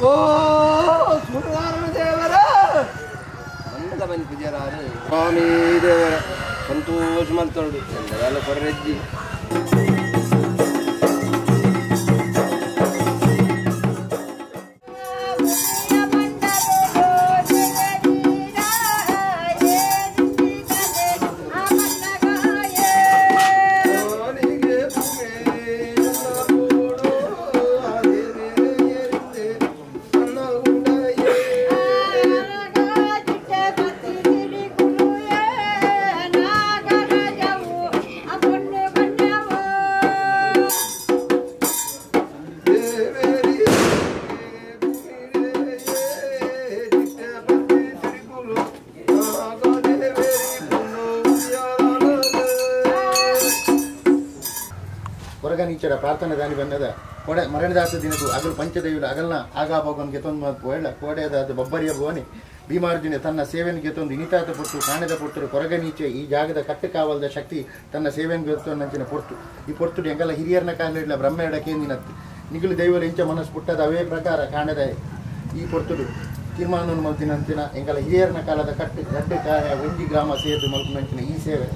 ಓ ಸೂರ್ಯನಾರಾಯಣ ದೇವರ ಮಣ್ಣದ ಬನ್ನಿ ಪೂಜಾರಾರು ಸ್ವಾಮಿ ದೇವರ ಸಂತೋಷ ಮಲ್ತೋಡು ಎಂದಲ್ಲ ಕೊರರೆಜ್ಜಿ ಕೊರಗನೀಚರ ಪ್ರಾರ್ಥನೆ ದಾನಿ ಬಂದದ ಕೊಡೆ ಮರಣದಾಸ ದಿನದು ಅಗಲು ಪಂಚದೇವಿಲ ಅಗಲ್ನ ಆಗಾಬೋಗನ್ ಗೆತೊಂದು ಪೋಯಳ ಕೋಡೆದಾದ ಬೊಬ್ಬರಿಯ ಭುವನಿ ಭೀಮಾರ್ಜುನೆ ತನ್ನ ಸೇವೆಯನ್ನು ಗೆತೊಂದು ಇನಿತಾತ ಪೊಟ್ಟು ಕಾಣದ ಪೊಟ್ಟರು ಕೊರಗನೀಚೆ ಈ ಜಾಗದ ಕಟ್ಟು ಕಾವಲ್ದ ಶಕ್ತಿ ತನ್ನ ಸೇವೆಯನ್ನು ಗೆತೊಂದು ಪೊರ್ತು ಈ ಪೊರ್ತು ಎಂಗಲ ಹಿರಿಯರ್ನ ಕಾಲಿಡ್ಲ ಬ್ರಹ್ಮೆಯಡ ಕೇಂದಿನತ್ತು ನಿಗುಲು ದೈವಲ ಇಂಚ ಮನಸ್ಸು ಪುಟ್ಟದ ಅವೇ ಪ್ರಕಾರ ಕಾಣದ ಈ ಪೊರ್ತುಡು ತೀರ್ಮಾನವನ್ನು ಮಲ್ತಿನಂತಿನ ಎಂಗಲ ಹಿರಿಯರ್ನ ಕಾಲದ ಕಟ್ಟು ಗಡ್ಡೆ ಕಾಯ ಒಂಜಿ ಗ್ರಾಮ ಸೇರಿದು ಮಲ್ಪುನಂಚಿನ ಈ ಸೇವೆ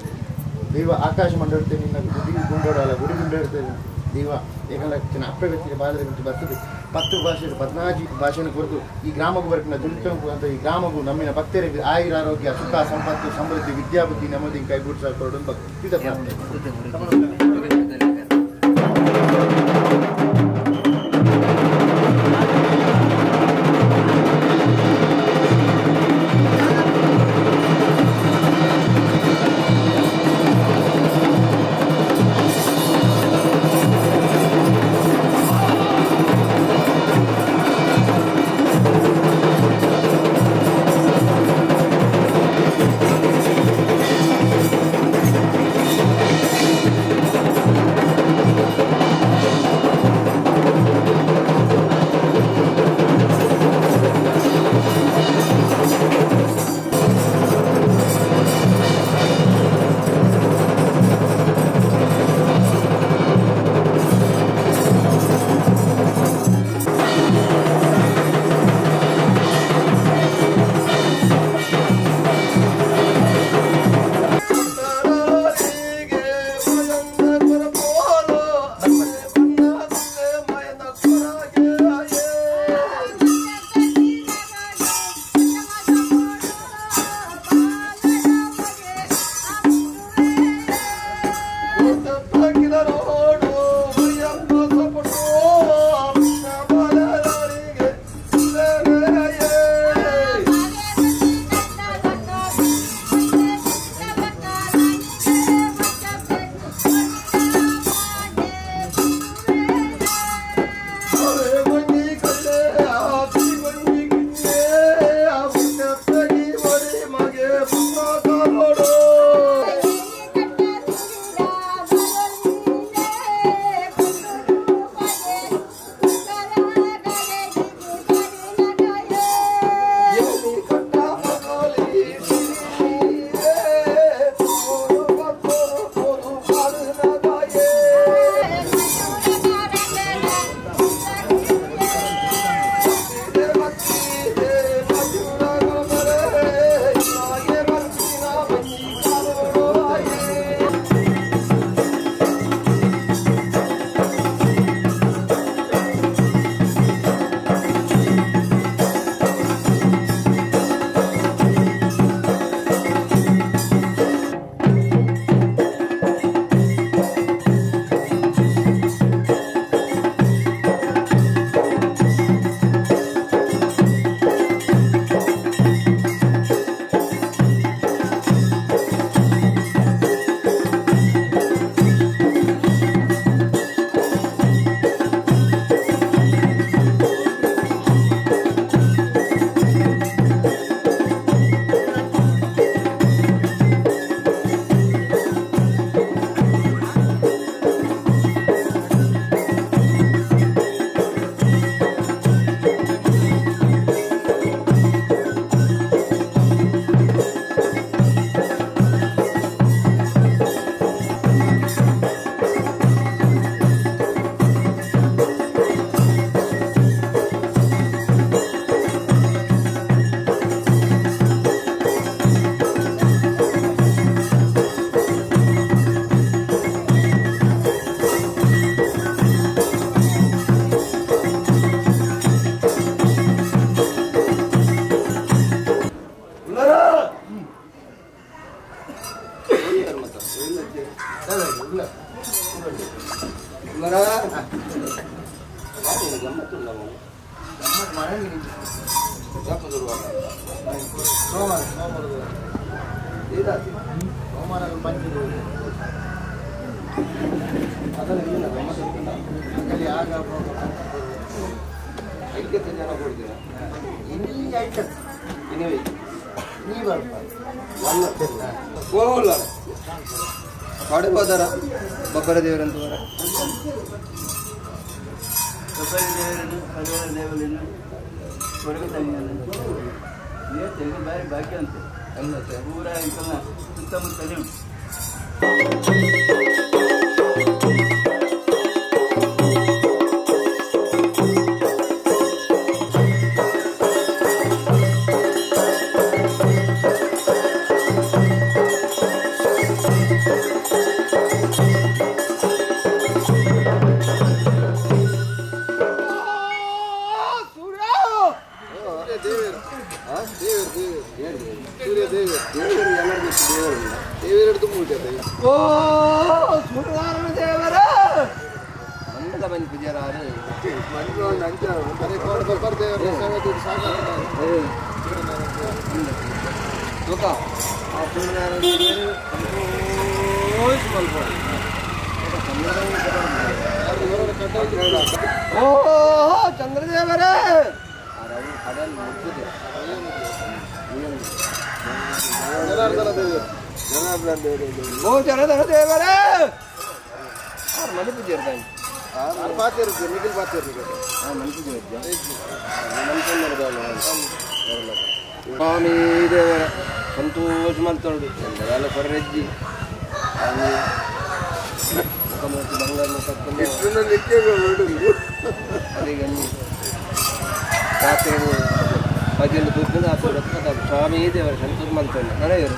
ದೈವ ಆಕಾಶ ಮಂಡಳಿತೆ ನಿನ್ನ ಗುಡಿ ಗುಂಡೋಡಲ್ಲ ಗುಡಿ ಗುಂಡೋಡ್ತೇನೆ ದೈವ ಏಕಲ್ಲ ಅಪ್ಪೆ ವ್ಯಕ್ತಿಗೆ ಬಾದರೆ ಬರ್ತದೆ 10 ಭಾಷೆ 14 ಭಾಷೆಯನ್ನು ಕೊರತು ಈ ಗ್ರಾಮಕ್ಕೂ ಬರ್ಪಿನ ದುಡಿತಂಕು ಅಂತ ಈ ಗ್ರಾಮಕ್ಕೂ ನಮ್ಮಿನ ಭಕ್ತರಿಗೆ ಆಯುರ ಆರೋಗ್ಯ ಸುಖ ಸಂಪತ್ತು ಸಮೃದ್ಧಿ ವಿದ್ಯಾಬುದ್ಧಿ ನೆಮ್ಮದಿ ಕೈಗೂಡಿಸ ಕೊರಡು ಭಕ್ತಿ ಪ್ರಾರ್ಥನೆ. ಹೋದಾರ ಬಬ್ಬರ ದೇವರಂತ ಬಾರಿ ಬಾಕಿ ಅಂತೆ ಊರ ಸುತ್ತಮುತ್ತಲೇ ಉಂಟು. ಚಂದ್ರದೇವರೇ ಓ ಜನಾರ್ದನ ದೇವರೇ ಮನೆ ಪೂಜೆ ಸ್ವಾಮಿ ದೇವರ ಸಂತೋಷ ಮಲ್ತೋಡು ಎಂದಲ್ಲ ಕೊರ್ರೆಜ್ಜಿ ಬಂಗಾರ ರಾತ್ರಿ ಪದಿಯಲ್ಲಿ ತೂಕೊಂಡು ಸ್ವಾಮಿ ದೇವರ ಸಂತೋಷ ಮಲ್ತೋಡು ನನಗೆ